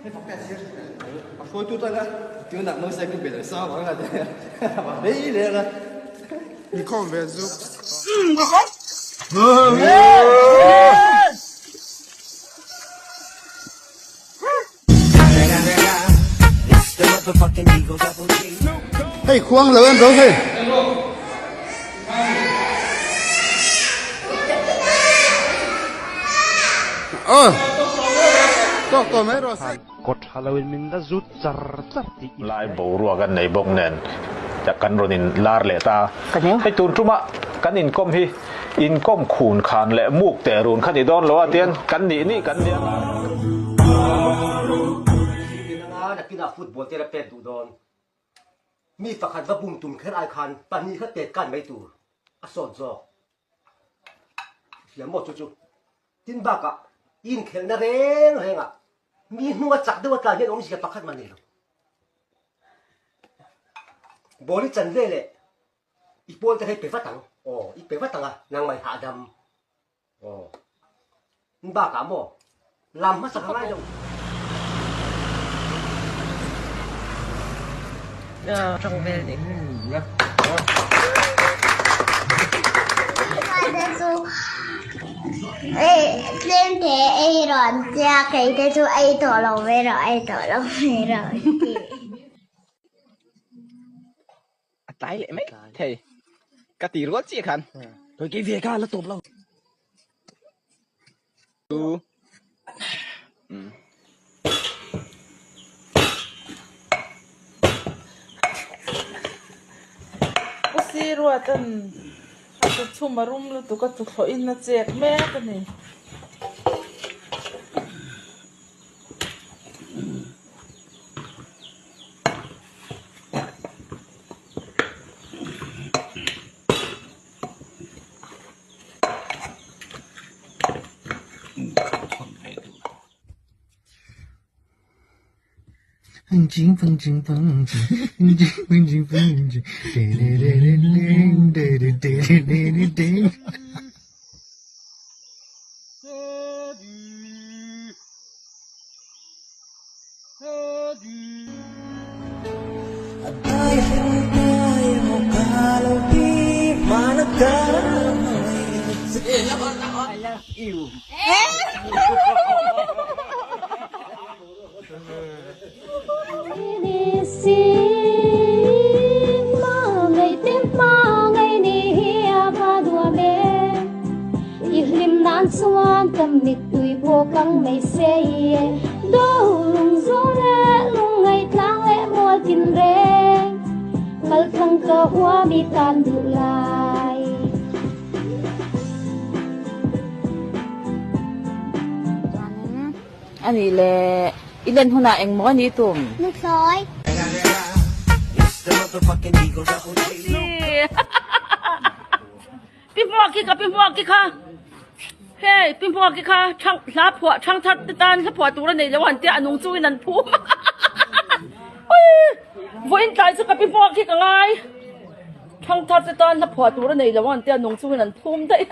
A hruaitu tanga tunah Moses ka be sa vang a rei leh a. Mi khawm ve zu. Hei khuang lo en ro hei. Ờ. Tawk tawh mai rawh se. Kawt tha lo in min la zut char char tih i Lai boruak an nei bawk nen kan rawn in lar leh ta. Hei tun tuma kan inkawm hi inkawm khun khan leh muk teh run kha ni dawn lo a tian kan nih nih kan nia. Nakinah football te la pek duh dawn. Mi pakhat va bum tum kher ai khan pahnih kha tet kan mai tur a sawt zawk. Thiam maw chu chu. Tin bakah inkhelhna reng rengah mi hnunga chak deuh a tlan hian awmzia pakhat mah nei lo. Ball i chan ve leh i pawl te kha i pe vat ang. Aw i pe vat ang a nangmah i hahdam. Aw. Tin bakah maw lam hmasa kha ngai lo. Te chu tlem te ei rawh an tia kei te chu ei tawh lo ve rawh ei tawh lo ve rawh an ti. A tlai leh mai thei ka ti rual chiah khan. Kei ve kha la tawp lo. Pu Siruatan a chu chhum a rum lutuk a tuthlawhin a chek mek a ni. Anih leh i len hunah engmaw a ni tum? Nuthlawi. Pi Hmuaki ka Pi Hmuaki kha hei Pi Hmuaki kha thang hla phuah thang thar te tan hla phuah tur a nei lo an tia a nung chungin an phum vawiin tlai chu ka Pi Hmuaki ka ngai thang thar te tan hla phuah tur a nei lo an tia a nung chungin an phum daih.